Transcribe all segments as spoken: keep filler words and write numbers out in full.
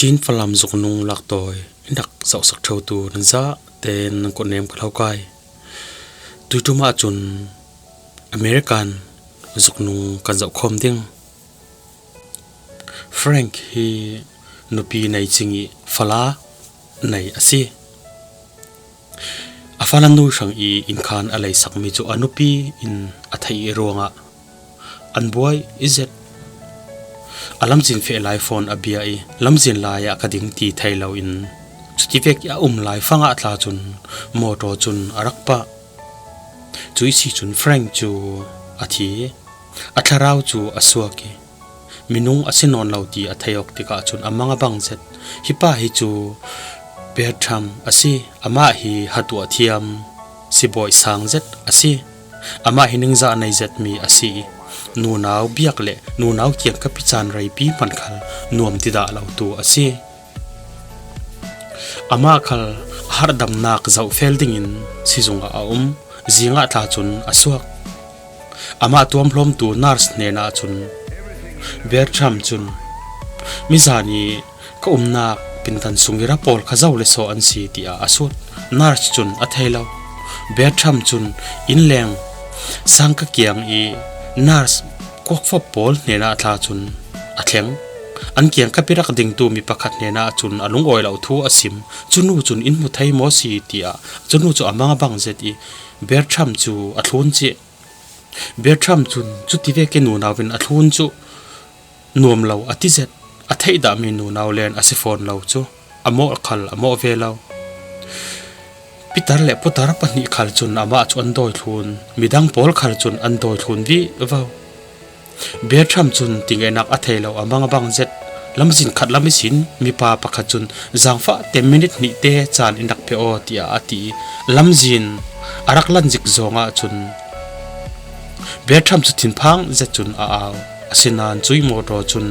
Inn Falam zuknung laktawi in rak zohsak ṭheutu nan zaten nan kutnem ka hlo kai. Tuiṭum ah cun American zuknung kan zohkhawm ding. Frank hi nupi nei cing ih fala nei a si. A fala nu hrang ih innkhan a leisakmi cu a nupi in a theih ih ruangah an buai i zet. A lamzin feh lai fawn a bia ih lamzin lai ah ka ding ti thei loin cutivek ih a um lai fangah tla cun mawtaw cun a rak pah. Cuih si cun Frank cu a thi. A thlarau cu a suak ih minung a si nawn lo ti a thei awk tikah cun a mang a bang zet. Hi pa hi cu Bertram a si. Amah hi hatuah thiam sibawi sang zet a si. Amah hi ningzah nei zetmi a si ih nunau biak le nunau kiangkap ih caan reipi hman khal nuam tidah lotu a si. Amah khal a harhdamnak zohfel dingin sizung ah a um. Zingah tla cun a suak. Amah tuamhlawmtu nurse hnenah cun Bertram cun mizan ih ka umnak pindan sung ih ra pawl kha zo le saw an si tiah a sut. Nurse cun a thei lo. Bertram cun innleng sang ka kiang ih nurse kuakfop pawl hnenah tla cun a thleng. An kiangkap ih rak dingtu mi pakhat hnenah cun a lungawi lo thu a sim. Cunu cun in hmu thei maw si tiah cunu cu a mang a bang zet ih Bertram cu a thlun cih. Bertram cun cutivek ih nunau in a thlun cu nuam lo a ti zet. A theih dahmi nunau len a si fawn lo cu a mawh khal a mawh ve lo. Pitar le putar pahnih khal cun amah cu an dawi thlun, midang pawl khal cun an dawi thlun vivo. Bertram cun tingaihnak a thei lo a mang a bang zet. Lamzin khat lam ihsin mipa pakhat cun zangfah te minit hnih te caan in rak pe aw tiah a ti. Lamzin a rak lan zik zongah cun Bertram cu thinphang zet cun a au. Asinain cuih mawtaw cun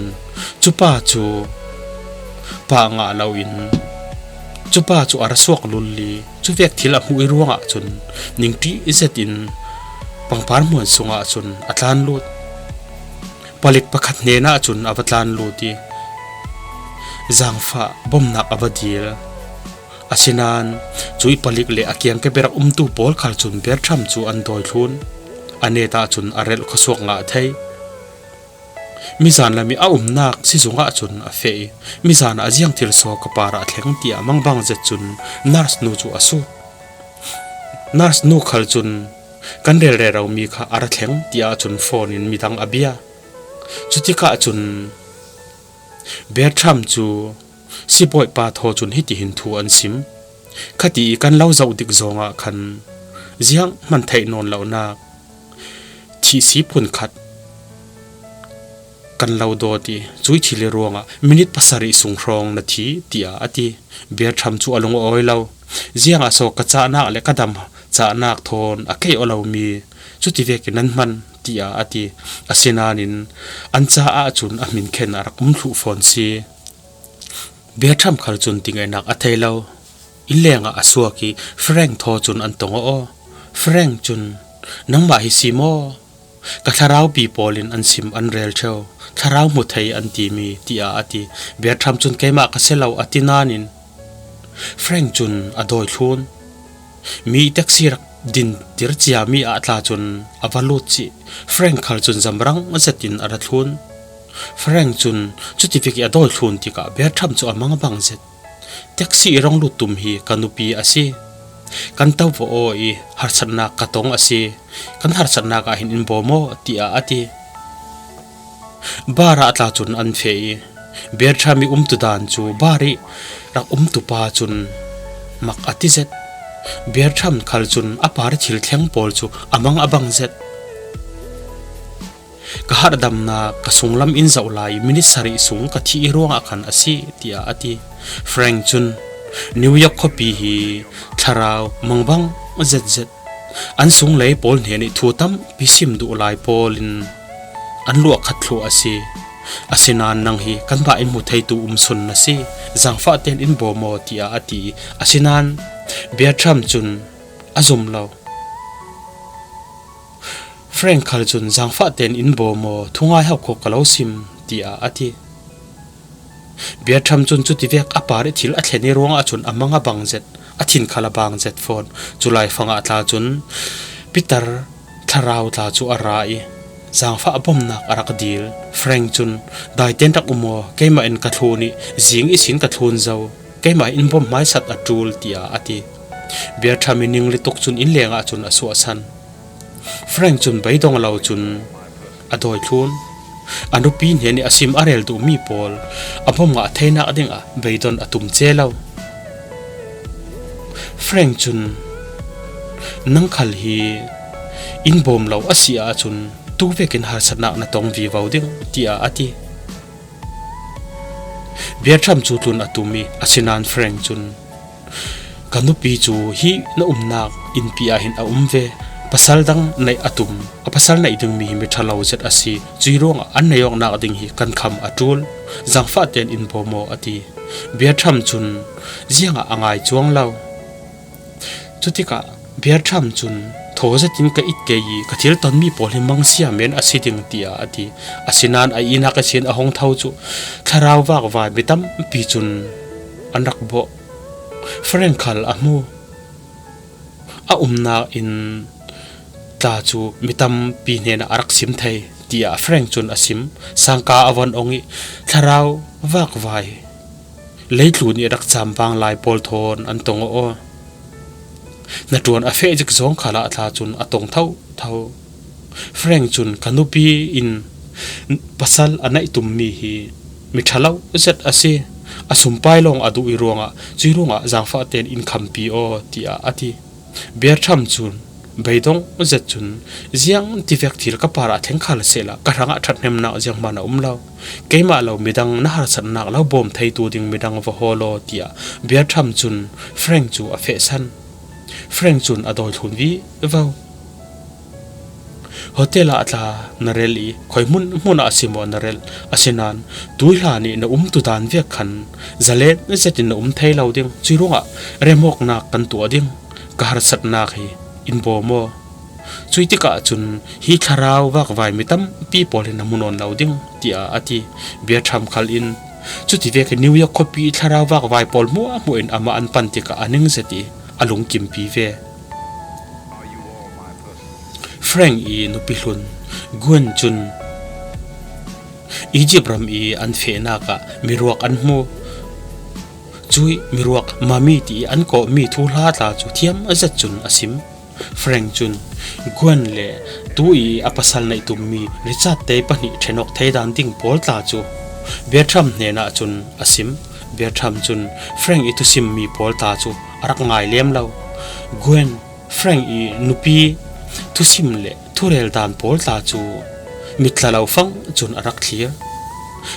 cupa cu pah ngah loin cupa cu a ra suak lul ih cuvek thil a hmuh ih ruangah cun ningṭih zetin pangpar hmuan sungah cun a tlan lut. Palik pakhat hnenah cun a va tlan lut ih zangfah bomnak a va dil. Asinain cuih palik le a kiangkap ih rak umtu pawl khal cun Bertram cu an dawi thlun. A netah cun a relh khuasuak ngah thei. Mizan lam ih a umnak sizung ah cun a feh ih mizan ah ziang thil saw ka parah a thleng tiah mangbang zet cun nurse nu cu a sut. Nurse nu khal cun kan rel reromi kha a ra thleng tiah cun phone in midang a bia. Cutikah cun Bertram cu sibawi pa thaw cun hitihin thu an sim. Khati ih kan lo zoh dik zongah khan ziang hman theih nawn lonak thihsi phun khat kan lo dawt ih cuih thil ih ruangah minit pasarih sung hrawng na thi tiah a ti. Bertram cu a lung a awi lo. Ziangah saw ka cahnak le ka dam cahnak thawn a kei aw lomi cutivek in nan hman tiah a ti. Asinain an caah cun a hmin khen a rak um thluh fawn si. Bertram khal cun tingaihnak a thei lo. Innlengah a suak ih Frank thaw cun an tong aw. Frank cun, "Nangmah hi si maw? Ka thlaraupi pawl in an sim an rel ṭheu, thlarau hmu thei an timi," tiah a ti. Bertram cun, "Keimah ka si lo," a ti nain Frank cun a dawi thlun. Mi taxi rak dintir ciami ah tla cun a va lut cih. Frank khal cun zamrang zetin a ra thlun. Frank cun cutivek ih a dawi thlun tikah Bertram cu a mang a bang zet. "Taxi ih rong lut tum hi ka nupi a si. Kan to va aw ih harsatnak ka tong a si. Kan harsatnak ah hin in bawm aw," tiah a ti. Bar ah tla cun an feh ih Bertram ih umtu dan cu bar ih rak umtu pa cun mak a ti zet. Bertram khal cun a par ih thil thleng pawl cu a mang a bang zet. "Ka harhdamnak ka sunglam in zoh lai minit sarih sung ka thih ih ruangah khan a si," tiah a ti. Frank cun, "New York khuapi hi thlarau mangbang zetzet. An sunglei pawl hnenih thu tampi sim duh lai pawl in an luah khat thluh a si. Asinain nang hi kanmah in hmu theitu umsun na si. Zangfah tein in bawm aw," tiah a ti. Asinain Bertram cun a zum lo. Frank khal cun, "Zangfah tein in bawm aw, thungai hauh khawh ka lo sim," tiah a ti. Bertram cun cutivek a par i thil a thlen i ruangah cun a mang a bang zet, a thin khal a bang zet fawn. Culai fangah tla cun Peter thlarau tla cu a ra i zaangfah a bomnak a rak dil. Frank cun, "Daiten rak um aw, keimah in ka thlun i zing ihsin ka thlun zo, keimah in bom hmaisat a ṭul," tiah a ti. Bertram i ning lituk cun inn lengah cun a suahsan. Frank cun beidong lo cun a dawi thlun. A nupi hnen i a sim a rel duhmi pawl a bom ngah theinak dingah beidon a tum ce lo. Frank cun, "Nang khal hi in bawm lo a si ahcun tuvekin harsatnak na tong vivo ding," tiah a ti. Bertram cu tlun a tum i asinain Frank cun, "Ka nupi cu hi na umnak innpi ah hin a um ve. Pasal dang neih a tum, a pasal neih dingmi hi mi ṭhalo zet a si. Cui ruangah an neih awknak ding hi kan kham a ṭul. Zaangfah tein in bawm aw," a ti. Bertram cun ziangah a ngai cuang lo. Cutikah Bertram cun, "Thaw zetin ka it ke i ka thil tonmi pawl hi mangsia men a si ding," tiah a ti. Asinain a ihnak ihsin a hung tho cu thlarau vakvai mi tampi cun an rak bawh. Frank khal a hmu. A umnak inn tla cu mi tampi hnenah a rak sim thei, tiah Frank cun a sim. Sangka a von ong i, "Thlarau vakvai leitlun i rak cam vang lai pawl thawn an tong aw. Hnaṭuan a feh zik zawng khal ah tla cun a tong thotho." Frank cun, "Ka nupi in pasal a neih tummi hi mi ṭhalo zet a si. A sumpai lawng a duh i ruangah, cui ruangah zaangfah tein in khampi aw," tiah a ti. Bertram cun beidong zet cun, "Ziang tivek thil ka parah thleng khal sehla ka hrangah ṭhathnemnak zianghman a um lo. Keimah lo midang na harsatnak lo bawm theitu ding midang va hawl aw," tiah Bertram cun Frank cu a fehsan. Frank cun a dawi thlun vivo. "Hotel ah tla na rel i khui hmun hmun ah a si maw na rel? Asinain tuihla nih na umtu dan vek khan zalen zetin na um thei lo ding. Cui ruangah remawknak kan tuah ding. Ka harsatnak hi in bawm aw. Cui tikah cun hi thlarau vakvai mi tampi pawl hi na hmu nawn lo ding," tiah a ti. Bertram khal in, "Cutivek i New York khuapi i thlarau vakvai pawl hmuahhmuah in amah an pan tikah a ning zet i a lungkimpi ve." Frank i nupi hlun Gwen cun Egypt ram i an fehnak ah miruak an hmu. Cui miruak mami ti i an kawhmi thuhla tla cu thiam a zet cun a sim. Frank cun Gwen le tu i a pasal neih tummi Richard te pahnih ṭhen awk thei dan ding pawl tla cu Bertram hnenah cun a sim. Bertram cun Frank i thusimmi pawl tla cu a rak ngai lem lo. Gwen, Frank i nupi thusim le thurel dan pawl tla cu mitla lo fang cun a rak thlir.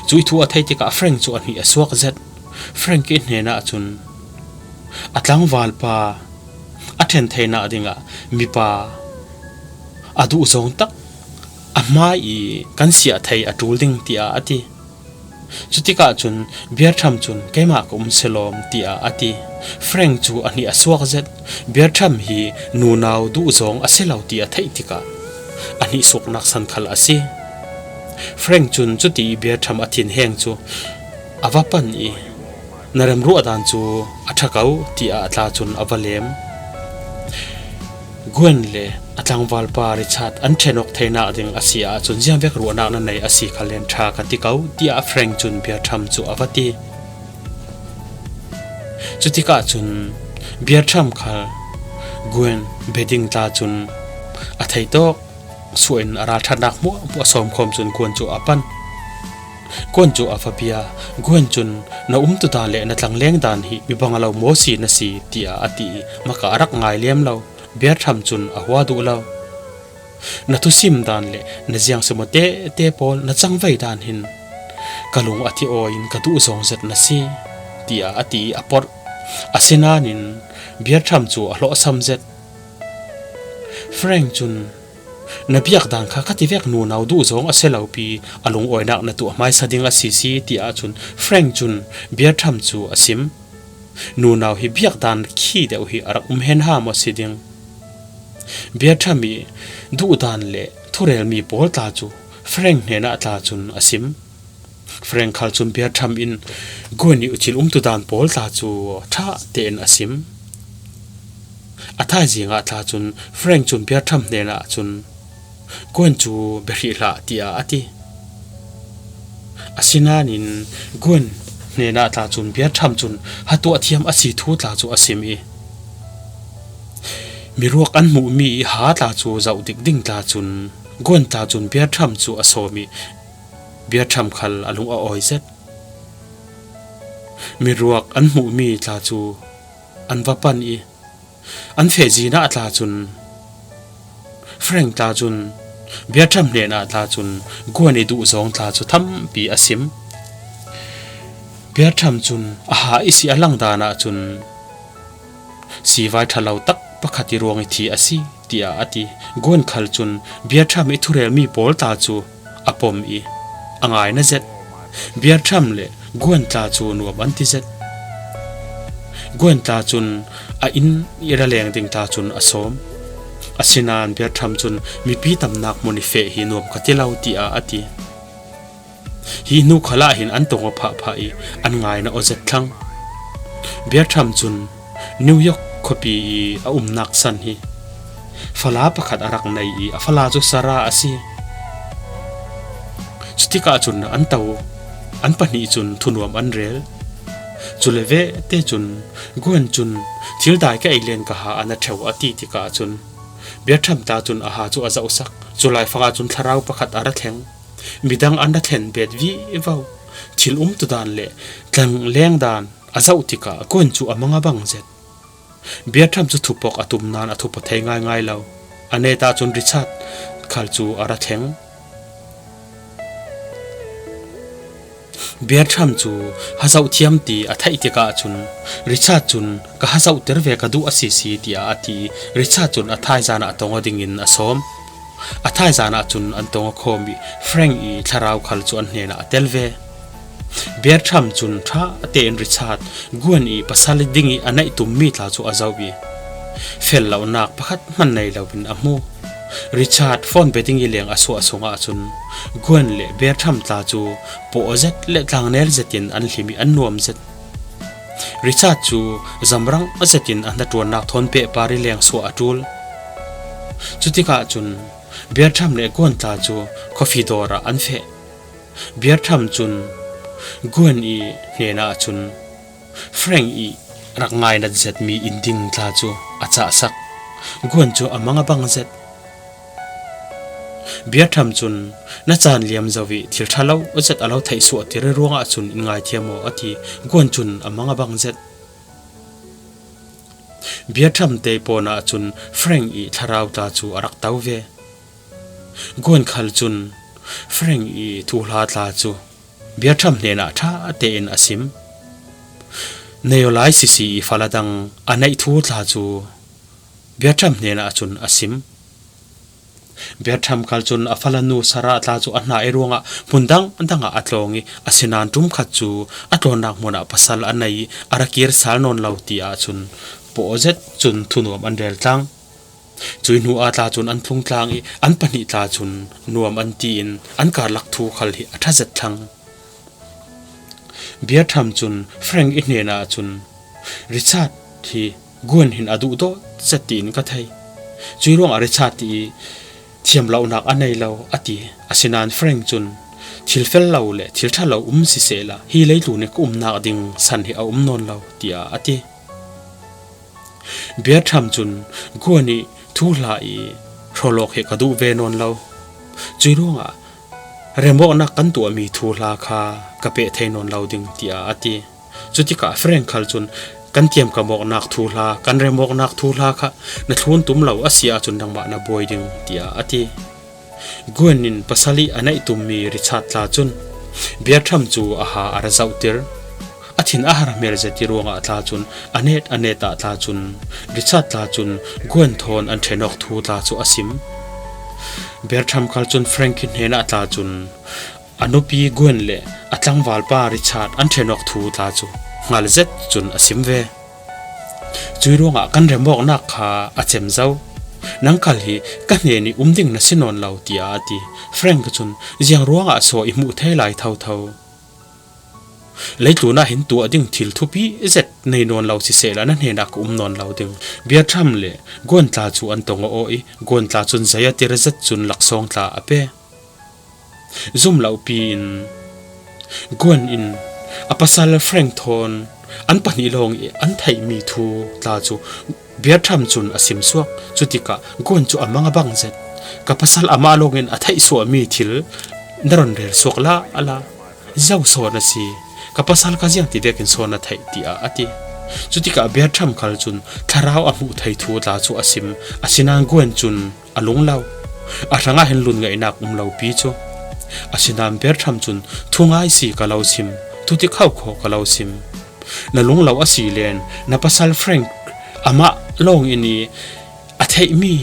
Cui thu a theih tikah Frank cu a hnih a suak zet. Frank i hnenah cun a tlangvalpa a ṭhen theinak dingah mipa a duh zawng tak a hmai i kan siah thei a ṭul ding, tiah a ti. Cutikah cun Bertram cun, "Keimah ka um si lawm," tiah a ti. Frank cu a hnih a suak zet. Bertram hi nunau duh zawng a si lo ti a theih tikah a hnih suaknak san khal a si. Frank cun cuti i Bertram a thinheng cu a va pan i, "Na remruah dan cu a ṭha ko," tiah tla cun a va lem. Gwen le a tlangvalpa Richard an ṭhen awk theinak ding a si ahcun ziangvek ruahnak na nei a si kha len ṭha ka ti ko, tiah Frank cun Bertram cu a va ti. Cutikah cun Bertram khal Gwen beiding tla cun a theitawk suah in a ralṭhatnak hmuahhmuah a sawmkhawm cun Gwen cu a pan. Gwen cu a va bia. Gwen cun, "Na umtu dan le na tlangleng dan hi mi bang a lo maw si na si?" tiah a ti i maka a rak ngai lem lo. Bertram cun a hua duh lo. "Na thusim dan le na ziang si maw tete pawl na cangvei dan hin ka lung a thi aw in ka duh zawng zet na si," tiah a ti i a porh. Asinain Bertram cu a hlawhsam zet. Frank cun, "Na biak dan kha khativek nunau duh zawng a si lo pi, a lungawinak na tuah hmaisa ding a si si," tiah cun Frank cun Bertram cu a sim. Nunau hi biak dan khi deuh hi a rak um hen ha maw si ding? Bertram i duh dan le thurelmi pawl tla cu Frank hnenah tla cun a sim. Frank khal cun Bertram in Gwen ih thil umtu dan pawl tla cu ṭha tein a sim. A thaizing ah tla cun Frank cun Bertram hnenah cun, "Gwen cu biahrih hlah," tiah a ti. Asinain Gwen hnenah tla cun Bertram cun hatuah thiam a si thu tla cu a sim ih, miruak an hmuhmi ih ha tla cu zoh dik ding tla cun Gwen tla cun Bertram cu a sawm ih Bertram khal a lung a awi zet. Miruak an hmuhmi tla cu an va pan ih an feh zin ah tla cun Frank tla cun Bertram hnenah tla cun Gwen ih duhzawng tla cu thampi a sim. Bertram cun a ha ihsi a lang dan ah cun sivai ṭhalo tak pakhat ih ruang ih thi a si, tiah a ti. Gwen khal cun Bertram ih thurelmi pawl tla cu a pom ih a ngai na zet. Bertram le Gwen tla cu nuam an ti zet. Gwen tla cun a inn ih ra leng ding tla cun a sawm. Asinain Bertram cun, "Mipi tamnak hmun ih feh hi nuam ka ti lo," tiah a ti. Hi hnu khalah hin an tong aw phahphah ih an ngai na aw zet thlang. Bertram cun New York khuapi ih a umnak san hi fala pakhat a rak nei ih a fala cu Sarah a si. Cutikah cun an to, an pahnih cun thunuam an rel. Cule vete cun Gwen cun, "Thil dai ka ei len ka ha an a ṭheu," a ti tikah cun Bertram tla cun a ha cu a zohsak. Culai fangah cun thlarau pakhat a ra thleng. Midang an ra thlen bet vivo. Thil umtu dan le tlangleng dan a zoh tikah Gwen cu a mang a bang zet. Bertram cu thupok a tum nain a thup aw thei ngaingai lo. A net ahcun Richard khal cu a ra thleng. Bertram cu hazoh thiam ti a theih tikah cun Richard cun, "Ka hazohter ve, ka duh a sisi," tiah a ti. Richard cun a thaizan ah tong aw dingin a sawm. A thaizan ahcun an tong aw khawm ih Frank ih thlarau khal cu an hnenah a tel ve. Bertram cun ṭha tein Richard, Gwen ih pasal ding ih a neih tummi tla cu a zoh ih fel lonak pakhat hman nei loin a hmu. Richard phone bia ding ih leng a suah sungah cun Gwen le Bertram tla cu pawh zet le tlangnel zetin an hlim ih an nuam zet. Richard cu zamrang zetin a hnaṭuannak thawn pehpar ih leng suah a ṭul. Cutikah cun Bertram le Gwen tla cu coffee dawr ah an feh. Bertram cun Gwen ih hnenah cun Frank ih rak ngainat zetmi inn ding tla cu a cahsak. Gwen cu a mang a bang zet. Bertram cun, "Na caan liam zo ih thil ṭha lo zet a lo theihsuahter ih ruangah cun in ngaithiam aw," a ti. Gwen cun a mang a bang zet. Bertram te pawn ahcun Frank ih thlarau tla cu a rak to ve. Gwen khal cun Frank ih thuhla tla cu Bertram hnenah ṭha tein a sim. Nei aw lai sisi ih fala dang a neih thu tla cu Bertram hnenah cun a sim. Bertram khal cun a falanu Sarah tla cu a hna ih ruangah hmun dangdang ah a tlawng ih, asinain ṭum khat cu a tlawnnak hmun ah pasal a nei ih a ra kir sal nawn lo ti ahcun pawh zet cun thunuam an rel tlang. Cuih hnu ah tla cun an tlung tlang ih an pahnih tla cun nuam an ti in an karlak thu khal hi a ṭha zet thlang. Bertram cun Frank ih hnenah cun, "Richard hi Gwen hin a duhdawt zet tiin ka thei. Cuih ruangah Richard ih thiam lonak a nei lo," a ti. Asinain Frank cun, "Thil fel lo le thil ṭha lo um sisehla hi leitlun ih ka umnak ding san hi a um nawn lo," tiah a ti. Bertram cun, "Gwen ih thuhla ih hrawlawk hi ka duh ve nawn lo. Cuih ruangah remawknak kan tuahmi thuhla kha ka peh thei nawn lo ding," tiah a ti. Cutikah Frank khal cun, "Kan tiamkamawknak thuhla, kan remawknak thuhla kha na thlun tum lo a si ahcun nangmah na buai ding," tiah a ti. Gwen in pasal ih a neih tummi Richard tla cun Bertram cu a ha a ra zohtir. A thin a har hmel zet ih ruangah tla cun a net a net ah tla cun Richard tla cun Gwen thawn an ṭhen awk thu tla cu a sim. Bertram khal cun Frank ih hnenah tla cun a nupi Gwen le a tlangvalpa Richard an ṭhen awk thu tla cu hngal zet cun a sim ve. Cuih ruangah kan remawknak kha a cem zo. Nang khal hi ka hnen ih um ding na si nawn lo, tiah a ti. Frank cun, "Ziang ruangah saw i hmuh thei lai thotho?" Leitlunah hin tuah ding thil thupi zet nei nawn lo sisehla na hnenah ka um nawn lo ding. Bertram le Gwen tla cu an tong aw i Gwen tla cun zei a tir zet cun laksawng tla a pe. Zum lopi in Gwen in a pasal Frank thawn an pahnih lawng i an theihmi thu tla cu Bertram cun a sim suak. Cutikah Gwen cu a mang a bang zet. Ka pasal amah lawngin a theihsuahmi thil na ron rel suak la a la. Zo sawn a si. Ka pasal kha ziang ti vekin sawn a theih, tiah a ti. Cutikah Bertram khal cun thlarau a hmuh thei thu tla cu a sim. Asinain Gwen cun a lung lo. A hrangah hin lun ngaihnak um lopi cu. Asinain Bertram cun thu ngai si ka lo sim, thutik hauh khawh ka lo sim. Na lung lo a si len, na pasal Frank amah lawng in i a theihmi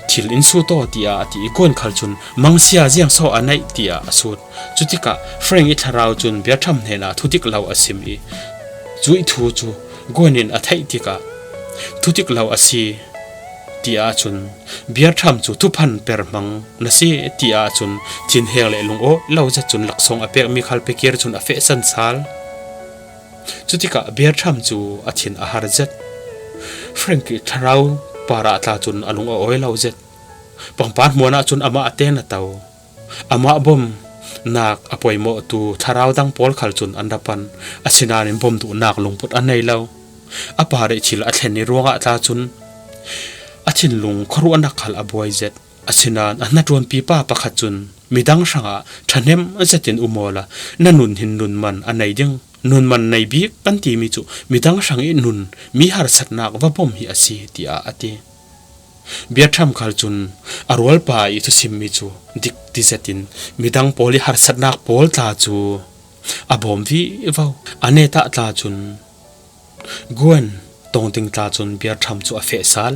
thil in sut aw, tiah a ti i Gwen khal cun mangsia ziang saw a neih, tiah a sut. Cutikah Frank i thlarau cun Bertram hnenah thutik lo a sim i cuih thu cu Gwen in a theih tikah thutik lo a si, tiah cun Bertram cu thuphan per hmang na si, tiah cun thinheng le lungawi lo zet cun laksawng a pekmi khal pekir cun a fehsan sal. Cutikah Bertram cu a thin a har zet. Frank i thlarau parah tla cun a lung a awi lo zet. Pangpar hmuanah cun amah a ten a to. Amah bawmnak a poimawhtu thlarau dang pawl khal cun an ra pan, asinain bawm duhnak lungput a nei lo. A parih thil a thlen i ruangah tla cun a thinlung khuaruahnak khal a buai zet. Asinain a hnaṭuanpipa pakhat cun midang hrangah ṭhahnem zetin um awla na nun hin nun man a nei ding. Nun man nei bik kan timi cu midang hrang i nun, mi harsatnak va bawm hi a si, tiah a ti. Bertram khal cun a rualpa i thusimmi cu dik ti zetin midang pawl i harsatnak pawl tla cu a bawm vivo. A netah tla cun Gwen tong ding tla cun Bertram cu a feh sal.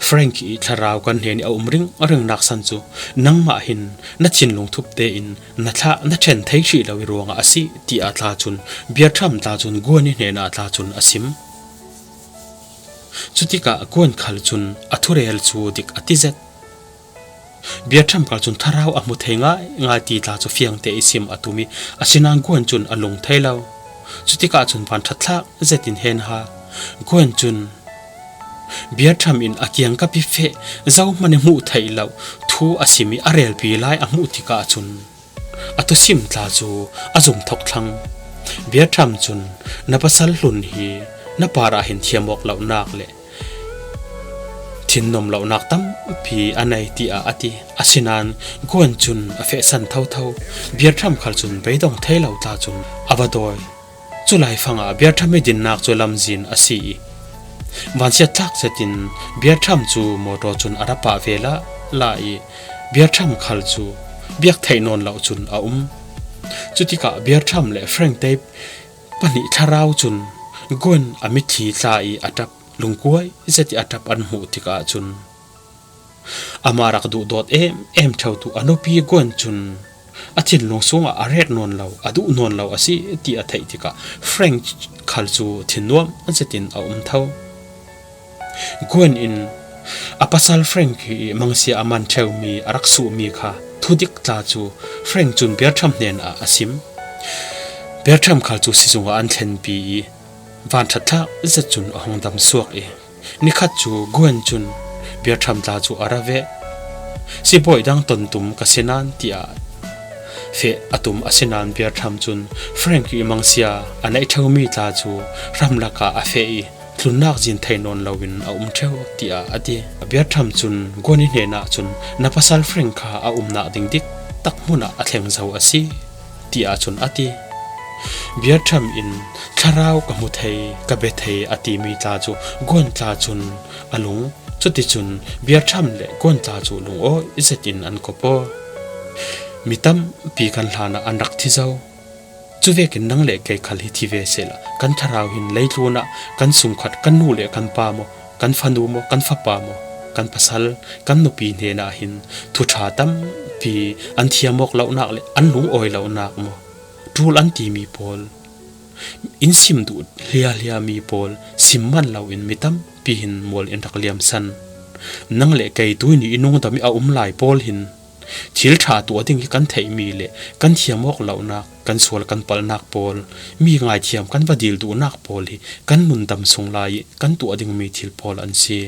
Frank i thlarau kan hnen i a um ringringnak san cu nangmah hin na thinlung thup tein na thlah na ṭhen thei hrih lo i ruangah a si, tiah tla cun Bertram tla cun Gwen i hnenah tla cun a sim. Cutikah Gwen khal cun a thurel cu dik a ti zet. Bertram khal cun thlarau a hmu thei ngaingai ti tla cu fiangte i sim a tum i, asinain Gwen cun a lung thei lo. Cutikah cun van ṭhatthlak zetin hen ha. Gwen cun Bertram in a kiangkap i feh zohman i hmuh theih lo thu a sim i a relpi lai a hmuh tikah cun a thusim tla cu a zum thawk thlang. Bertram cun na pasal hlun hi na parah hin thiam awk lonak le thinnuam lonak tampi a nei, tiah a ti. Asinain Gwen cun a fehsan thotho. Bertram khal cun beidong thei lo tla cun a va dawi. Cu laifangah Bertram i dinnak cu lamzin a si i, vansiatthlak zetin Bertram cu mawtaw cun a ra pah ve lala i, Bertram khal cu biak theih nawn lo cun a um. Cutikah Bertram le Frank te pahnih thlarau cun Gwen a mitthli tla i a ṭap, lungkuai zet i a ṭap an hmuh tikah cun, amah rak duhdawt em em ṭheutu a nupi Gwen cun a thinlung sungah a ret nawn lo, a duh nawn lo a si ti a theih tikah Frank khal cu thinnuam zetin a um tho. Gwen in a pasal Frank hi mangsia a man ṭheumi a rak suhmi kha thudik tla cu Frank cun Bertram hnenah a sim. Bertram khal cu sizungah an thlenpi i, van ṭhatthlak zet cun a hung dam suak i, nikhat cu Gwen cun Bertram tla cu a ra veh. Sibawi dang tontum ka si nain, tiah feh a tum. Asinain Bertram cun Frank i mangsia a neih ṭheumi tla cu hramlak ah a feh i, tlunnak zin thei nawn loin a um ṭheu, tiah a ti. Bertram cun Gwen i hnenah cun na pasal Frank kha a umnak ding dik tak hmunah a thleng zo a si, tiah cun a ti. Bertram in thlarau ka hmu thei, ka bia thei a timi tla cu Gwen tla cun a lung. Cuticun Bertram le Gwen tla cu lungawi zetin an kop aw. Mi tampi kan hlanah an rak thi zo. Cuvekin nang le kei khal hi thi ve sehla, kan thlarau hin leitlunah kan sungkhat kan nu le kan pa maw, kan fanu maw, kan fapa maw, kan pasal, kan nupi hnenah hin thu ṭha tampi an thiam awk lonak le an lungawi lonak maw, ṭul an timi pawl, in sim duh hliahhliah mi pawl sim man loin mi tampi hin mual in rak liamsan. Nang le kei tuihni i nungdam i a um lai pawl hin Thil ṭha tuah ding hi kan theih mi le kan thiam awk lohnak, kan sual kan palhnak pawl, mi ngaithiam kan va dil duhnak pawl hi kan nundam sung lai ih kan tuah dingmi thil pawl an si.